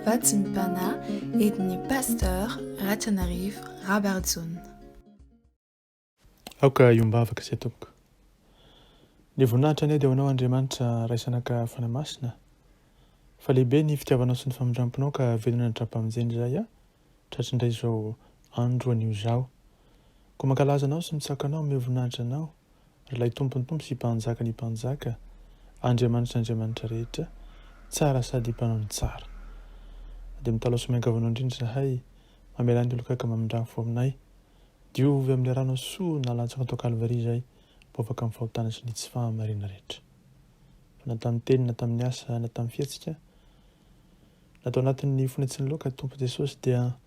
Vatsim-panahy entin'ny Pasteur Ratrianarivo Rabarijaona. Aoka hiombavaka isay tompoko. Ny voninahitra anie dia ho anao Andriamanitra Ray Zanaka Fanahy Masina. Fa lehibe ny fitiavanao sy ny famindramponao ka velona ny dram-pamonjena izahay tratry indray izao andro anio izao. Koa mankalaza anao sy mitsaka anao omeo voninahitra anao ry ilay Tompon'ny Tompo sy Mpanjaka ny Mpanjaka, Andriamanitra Andriamanitra rehetra, tsara sady mpanao ny tsara. Dia mitalaho sy miangavy anao indrindra izahay, mamelà ny olon-kaka mamindrampo aminay. Diovy amin'ny ranao soa nalantsaka tao Kalvary izay mba ho afaka amin'ny fahotana sy ny tsy fahamarina rehetra. Fa na tamin'ny teny na tamin'ny asa na tamin'ny fihetsika, na tao anatin'ny fonay tsy niloaka, Tompo Jesosy dia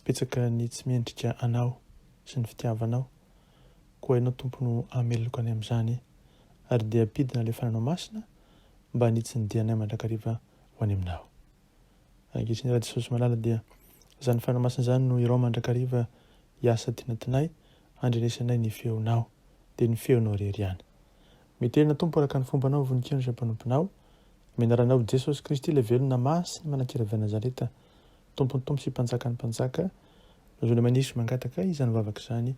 betsaka ny tsy mendrika Anao sy ny fitiavanao. Koa Ianao Tompo no hameloka anay amin'izany ary dia ampidina ilay Fananao Masina mba hanitsy ny dianay mandrakariva ho any Aminao. Ankehitriny Rajesosy malala dia izany Fanahy Masina izany no irao mandrakariva hiasa aty anatinay handrenesanay ny feonao dia ny feonao irery ihany. Miterena Tompo araka ny fombanao voninkazo izay mpanomponao. Amin'ny anaranao Jesosy Kristy ilay velona masina manan-kery avy any Nazareta Tompon'ny Tompo sy Mpanjakan'ny Mpanjaka no zona maniry sy mangataka izany vavaka izany.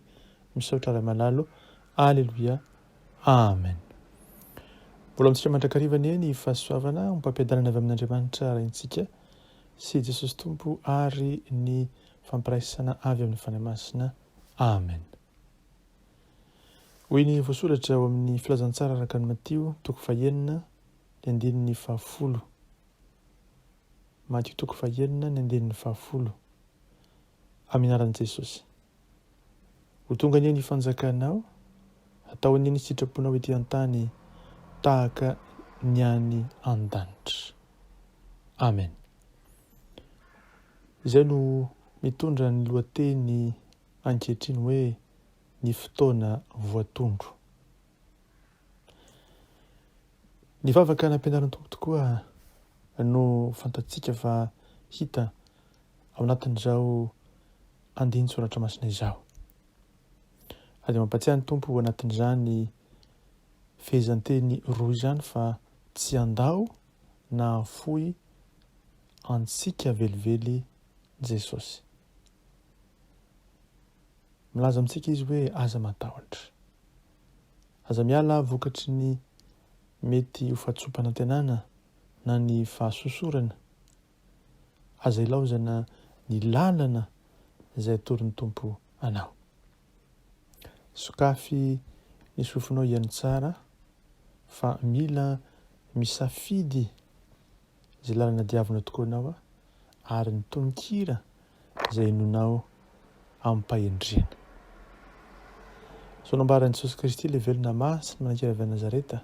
Misaotra Ray malalo. Aleloia. Amen. Mbola amintsika mandrakariva anie ny fahasoavana ombam-piadanana avy amin'Andriamanitra Raintsika sy Jesosy Tompo ary ny fampiraisana avy amin'ny Fanahy Masina. Amen. Hoy ny voasoratra ao amin'ny Filazantsara araka an'i Matio toko fahenina ny andininy fahafolo. Matio toko fahenina ny andininy fahafolo. Amin'ny anaran'i Jesosy. Ho tonga anie ny fanjakanao, hatao anie ny sitraponao ety an-tany tahaka ny any an-danitra. Amen. Izay no mitondra ny lohateny ankehitriny hoe ny fotoana voatondro. Ny vavaka nampianarin'ny Tompo tokoa no fantatsika fa hita ao anatin'izao andinin-tsoratra masina izao. Ary dia mampatsiahy ny Tompo ao anatin'izany fehezanteny roa izany fa tsy handao na hahafoy antsika velively Jesosy. Milaza amintsika Izy hoe aza matahotra. Aza miala vokatry ny mety ho fahatsoam-panantenana na ny fahasosorana. Aza ilaozana ny lalana izay atoron'ny Tompo anao. Sokafy ny sofinao hihaino tsara fa mila misafidy izay lalana diavina tokoa ianao ary ny tononkira izay henoinao amim-pahendrena. Izao nambaran'i Jesosy Kristy ilay velona masina manan-kery avy any Nazareta,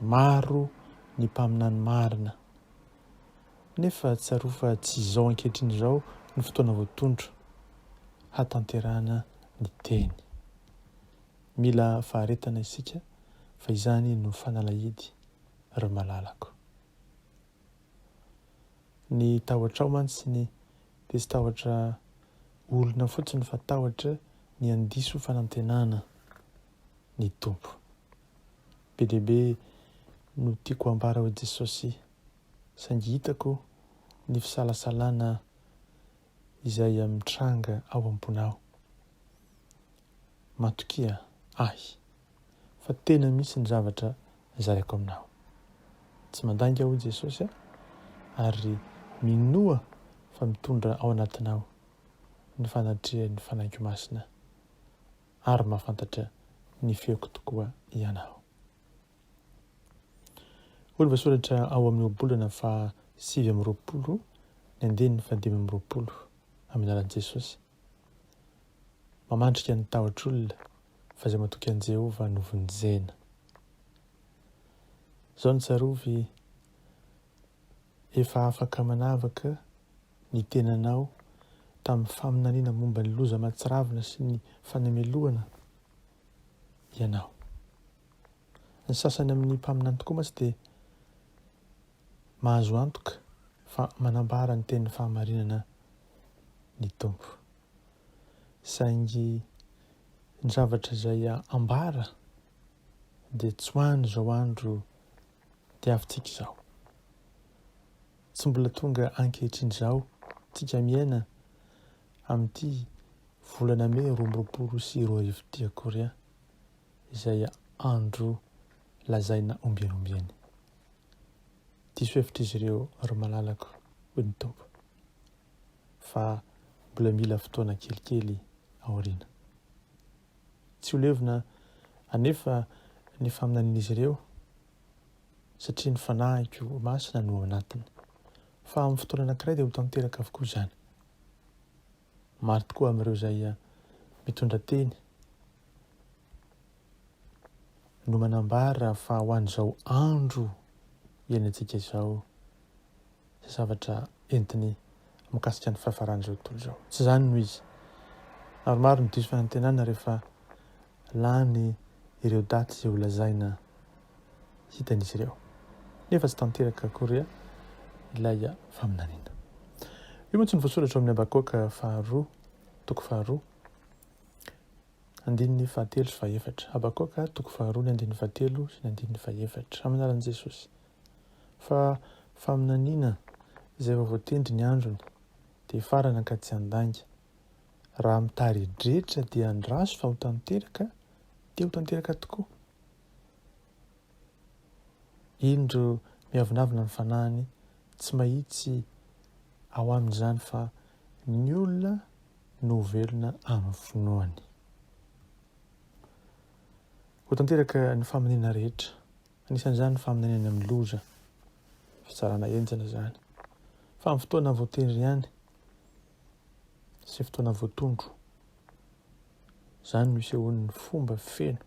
Maro ny mpaminany marina Nefa tsarovy fa tsy izao ankehitriny izao no fotoana voatondro hatanterahana ny teny. Mila faharetana isika fa izany no fanalahidy ry malalako. Ny tahotrao mantsy ny dia tsy tahotra olona fotsiny fa tahotra ny handiso fanantenana ny Tompo. Be dia be no tiako hambara hoy Jesosy saingy hitako ny fisalasalana izay mitranga ao am-ponao. Matokia ahy fa tena misy ny zavatra zaraiko aminao. Tsy mandainga hoy Jesosy ary minoa fa mitondra ao anatinao ny fanatrehan'ny Fanahiko Masina ary mahafantatra ny feoko tokoa ianao. Hoy ny voasoratra ao amin'ny Ohabolana faha 29 ny andininy faha 25, Amin'ny anaran'i Jesosy. Mamandrika ny tahotr'olona fa izay matoky an'i Jehovah no vonjena. Izao no tsarovy, Efa afaka manavaka ny tenanao tamin'ny faminaniana momba ny loza mahatsiravina sy ny fanamelohana ianao. Ny sasany amin'ny mpaminany tokoa mantsy dia mahazo antoka fa manambara ny tenin'ny fahamarinana ny Tompo. Saingy ny zavatra izay ambara dia tsy ho an'izao andro diavintsika izao. Tsy mbola tonga ankehitriny izao tsika miaina amin'ity volana mey 2022 ity akory izay andro lazaina ombieny ombieny. Diso hevitra izy ireo ry malalako hoy ny Tompo fa mbola mila fotoana kelikely aoriana. Tsy ho levona anefa ny faminanian'izy ireo satria ny Fanahiko Masina no ao anatiny. Fa amin'ny fotoana anankiray dia ho tanteraka avokoa izany. Maro tokoa amin'ireo izay mitondra teny no manambara fa ho an'izao andro iainantsika izao izay zavatra entiny mikasika ny fiafaran'izao tontolo izao. Tsy izany no izy. Maromaro ny diso fanantenana rehefa lany ireo daty izay holazaina hitan'izy ireo. Nefa tsy tanteraka akory ilay faminaniana. Io mantsy no voasoratra ao amin'ny Habakoka faharoa, toko faharoa, andininy fahatelo sy fahefatra. Habakoka toko faharoa, ny andininy fahatelo sy ny andininy fahefatra. Amin'ny anaran'i Jesosy. Fa faminaniana izay efa voatendry ny androny dia hifarana ka tsy handainga. Raha mitaredretra dia andraso fa ho tanteraka dia ho tanteraka tokoa. Indro miavonavona ny fanahiny, tsy mahitsy ao aminy izany fa ny olona no ho velona amin'ny finoany. Ho tanteraka ny faminaniana rehetra, anisan'izany ny faminaniana ny amin'ny loza, fitsarana henjana izany, fa amin'ny fotoana voatendry ihany sy fotoana voatondro. Izany no isehoan'ny fomba feno.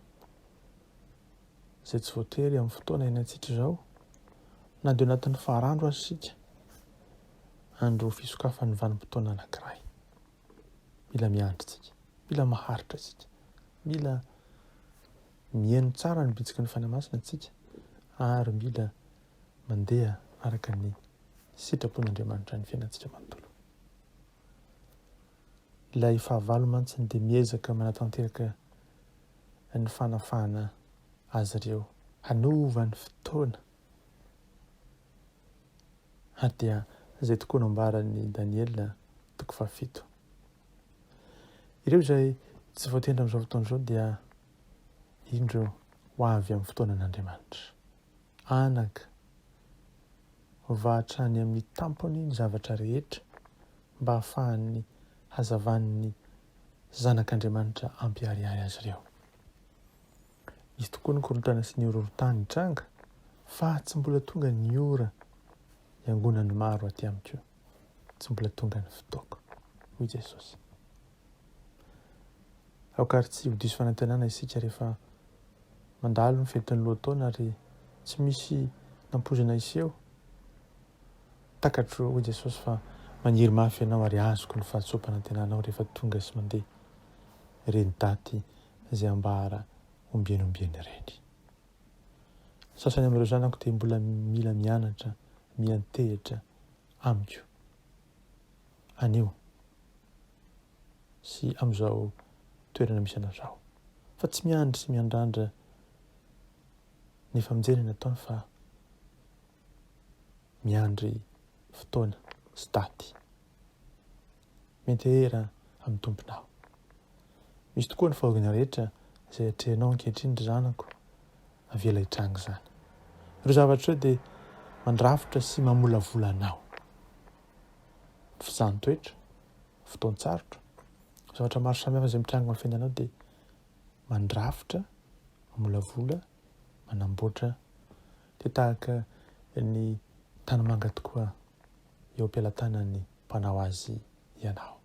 izay tsy voatery amin'ny fotoana iainantsika izao, na dia ao anatin'ny faharandro aza isika, andro fisokafan'ny vanim-potoana anankiray. Mila miandry isika, mila maharitra isika, mila mihaino tsara ny bitsiky ny Fanahy Masina isika ary mila mandeha araka ny sitrapon'Andriamanitra ny fiainantsika manontolo. Ilay fahavalo mantsy dia miezaka manatanteraka ny fanafahana azy ireo hanova ny fotoana. Ary dia izay tokoa no ambaran'i Daniela toko fahafito. Ireo izay tsy voatendry amin'izao fotoana izao dia indro ho avy amin'ny fotoanan'Andriamanitra. Anaka, va hatrany amin'ny tampony ny zavatra rehetra mba hahafahan'ny hazavan'ny Zanak'Andriamanitra hampiharihary azy ireo. Nisy tokoa ny korontana sy ny horohorontany nitranga, fa tsy mbola tonga ny ora hiangonan'ny maro aty amiko. Tsy mbola tonga ny fotoako, hoy Jesosy. Aoka ary tsy ho diso fanantenana isika rehefa mandalo ny fetin'ny lohataona ary tsy misy nampoizina hiseho. Takatro, hoy Jesosy, fa maniry mafy ianao ary azoko ny fahadisoam-panantenanao rehefa tonga sy mandeha ireny daty izay ambara ombieny ombieny ireny. Ny sasany amin'ireo zanako dia mbola mila mianatra miantehitra amiko anio sy amin'izao toerana misy anao izao. Fa tsy miandry sy miandrandra ny famonjena ny ataony fa miandry fotoana sy daty. Miantehera amin'ny Tomponao. Misy tokoa ny fahoriana rehetra izay atrehinao ankehitriny ry zanako, avela hitranga izany. Ireo zavatra ireo dia mandrafitra sy mamolavola anao. Ny fizahan-toetra, fotoan-tsarotra, zavatra maro samihafa izay mitranga amin'ny fiainanao dia mandrafitra, mamolavola, manamboatra dia tahaka ny tanimanga tokoa eo am-pelatanan'ny mpanao azy ianao.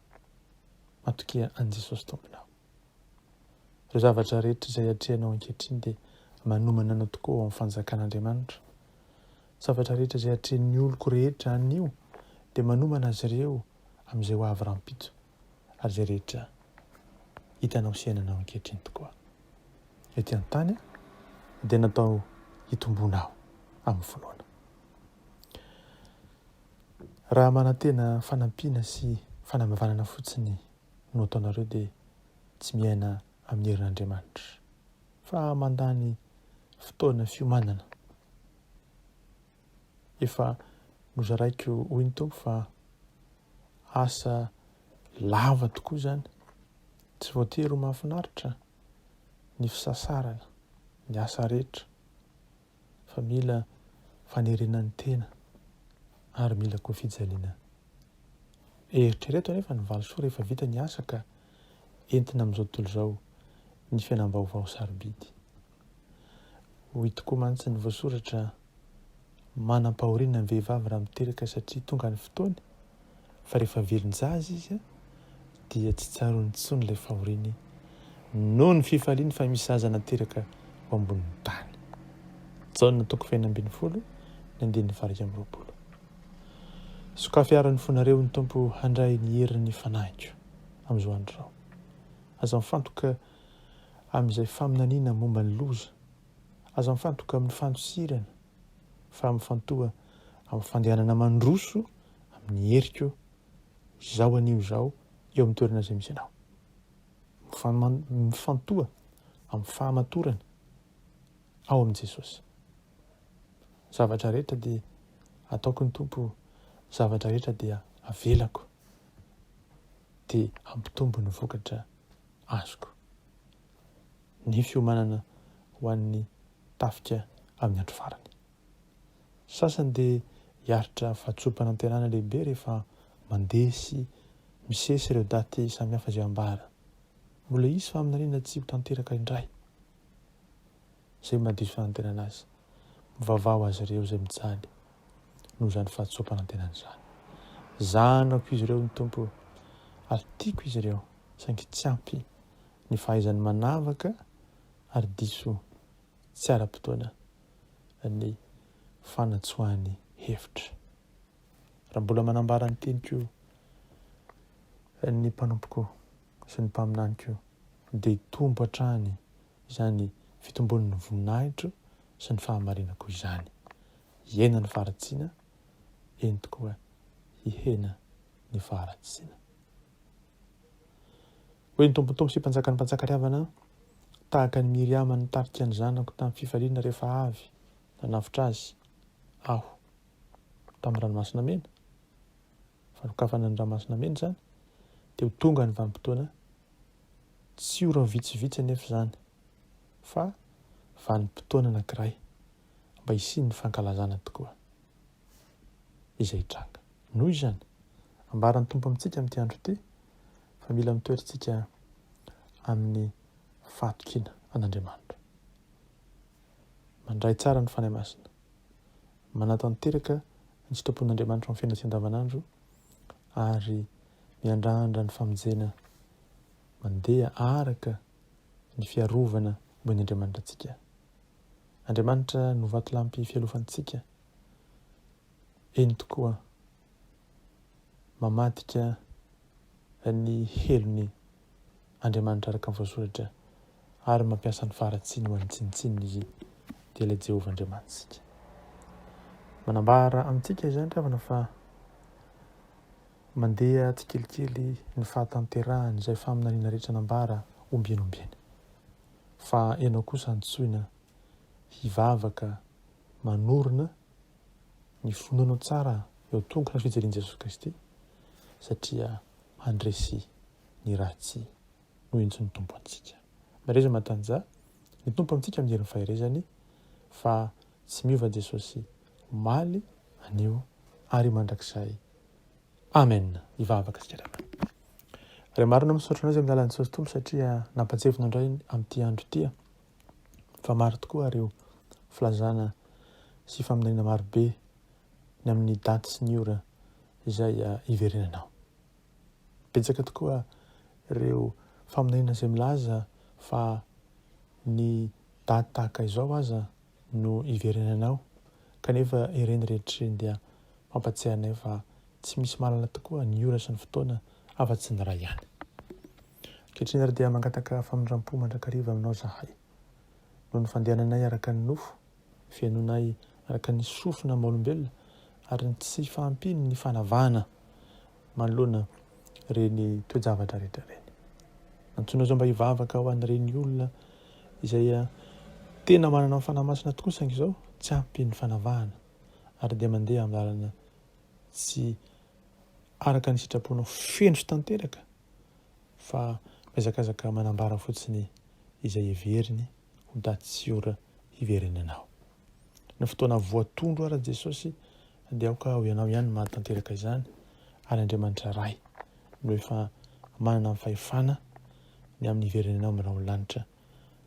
Matokia an'i Jesosy Tomponao. Ireo zavatra rehetra izay atrehanao ankehitriny dia manomana anao tokoa ao amin'ny fanjakan'Andriamanitra. Zavatra rehetra izay atrehin'ny oloko rehetra anio dia manomana azy ireo amin'izay ho avy rahampitso ary izay rehetra hitanao sy iainanao ankehitriny tokoa. Ety an-tany dia natao hitomboanao amin'ny finoana. Raha manantena fanampiana sy fanamavanana fotsiny no ataonareo dia tsy miaina amin'ny herin'Andriamanitra fa mandany fotoana fiomanana. Efa. Nozaraiko hoy ny Tompo fa asa lava tokoa izany. Tsy voatery ho mahafinaritra ny fisasarana, ny asa rehetra fa mila fanerena ny tena ary mila koa fijaliana. Eritrereto anefa ny valisoa rehefa vita ny asa ka entina amin'izao tontolo izao ny fiainam-baovao sarobidy. Hoy tokoa mantsy ny voasoratra, Manam-pahoriana ny vehivavy raha miteraka satria tonga ny fotoany, fa rehefa velon-jaza izy dia tsy tsaroany intsony ilay fahoriany noho ny fifaliany fa misy zaza nateraka ho ambonin'ny tany. Jaona toko fahenina ambin'ny folo ny andininy faha-21. Sokafy àry ny fonareo ny Tompo handray ny herin'ny fanahiko amin'izao andro izao. Aza mifantoka amin'izay faminaniana momba ny loza. Aza mifantoka amin'ny fandosirana, fa mifantoha amin'ny fandehanana mandroso amin'ny heriko izao anio izao eo amin'ny toerana izay misy anao. Mifantoha amin'ny fahamatorana ao amin'i Jesosy. Zavatra rehetra dia ataoko ny Tompo, zavatra rehetra dia avelako, dia hampitombo ny vokatra azoko. Ny fiomanana ho an'ny tafika amin'ny andro farany. Sasany dia hiaritra fahadisoam-panantenana lehibe rehefa mandeha sy misesy ireo daty samihafa izay ambara. Mbola hisy faminaniana tsy ho tanteraka indray. Izay mahadiso fanantenana azy. Mivavaha ho azy ireo izay mijaly noho izany fahadisoam-panantenana izany. Zanako izy ireo ny Tompo ary tiako izy ireo saingy tsy ampy ny fahaizany manavaka ary diso tsy ara-potoana ny fanatsoahany hevitra. Raha mbola manambara ny teniko ny mpanompoko sy ny mpaminaniko dia hitombo hatrany izany fitomboan'ny voninahitro sy ny fahamarinako izany. Hihena ny faharatsiana, eny tokoa hihena ny faharatsiana. Hoy ny Tompon'ny Tompo sy Mpanjakan'ny Mpanjaka ry havana, tahaka an'i Miriama nitarika ny zanako tamin'ny fifaliana rehefa avy nanavotra azy aho tamin'ny ranomasina mena, fanokafana ny ranomasina mena izany, dia ho tonga ny vanim-potoana Tsy ora vitsivitsy anefa izany fa vanim-potoana anankiray mba hisian'ny fankalazana tokoa izay hitranga. Noho izany, ambaran'ny Tompo amintsika amin'ity andro ity fa mila mitoetra isika amin'ny fahatokiana an'Andriamanitra. Mandray tsara ny Fanahy Masina. Manatanteraka ny sitrapon'Andriamanitra amin'ny fiainantsika andavanandro ary miandrandra ny famonjena mandeha araka ny fiarovana omen'Andriamanitra antsika. Andriamanitra no vatolampy fialofantsika. Eny tokoa, mamadika ny helony Andriamanitra araka ny voasoratra ary mampiasa ny faharatsiany ho an'ny tsinontsinona Izy, dia ilay Jehovah Andriamanitsika. Manambara amintsika izany ry havana fa Mandeha tsikelikely ny fahatanterahan' izay faminaniana rehetra nambara ombieny ombieny. Fa ianao kosa antsoina hivavaka manorina ny finoanao tsara eo tongotra ny fijalian'i Jesosy Kristy satria handresy ny ratsy no entin'ny Tompo antsika. Mahereza matanjaha ny Tompo amintsika amin'ny herin'ny faherezany fa tsy miova Jesosy omaly, anio ary mandrakizay. Amen! Hivavaka isika ravana. Ray marina misaotra anao izay amin'ny alalan'i Jesosy Tompo satria nampatsiavinao indray amin'ity andro ity fa maro tokoa ireo filazana sy faminaniana maro be ny amin'ny daty sy ny ora izay hiverenanao. Betsaka tokoa ireo faminaniana izay milaza fa ny daty tahaka izao aza no hiverenanao kanefa ireny rehetra ireny dia mampatsiahy anay fa tsy misy mahalala tokoa ny ora sy ny fotoana afa-tsy ny Ray ihany. Ankehitriny ary dia mangataka famindram-po mandrakariva aminao izahay noho ny fandehananay araka ny nofo, ny fihainoanay araka ny sofina maha-olombelona ary ny tsy fahampian'ny fanavahana manoloana ireny toe-javatra rehetra ireny. Antsoina izao mba hivavaka ho an'ireny olona izay tena manana ny Fanahy Masina tokoa saingy izao tsy ampy ny fanavahana ary dia mandeha amin'ny lalana. tsy araka ny sitraponao feno sy tanteraka fa mihazakazaka manambara fotsiny izay heveriny ho daty sy ora hiverenanao. Ny fotoana voatondro ara Jesosy dia aoka ho Ianao ihany no mahatanteraka izany ary Andriamanitra Ray no efa manana ny fahefana ny amin'ny hiverenanao amin'ny rahon'ny lanitra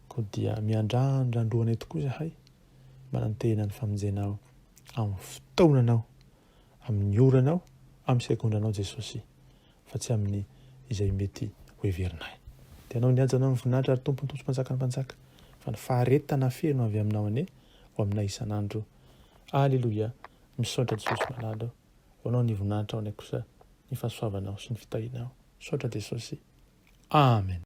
koa dia miandrandra androanay tokoa izahay manantena ny famonjenao amin'ny fotoananao amin'ny oranao amin'ny segondranao Jesosy fa tsy amin'ny izay mety ho heverinay. Dia Anao ny haja Anao ny voninahitra ary Tompon'ny Tompo sy Mpanjakan'ny Mpanjaka fa ny faharetana feno avy aminao anie ho aminay isan'andro. Aleloia! Misaotra Jesosy malala o! Ho Anao ny voninahitra ho anay kosa ny fahasoavanao sy ny fitahianao. Misaotra Jesosy. Amen.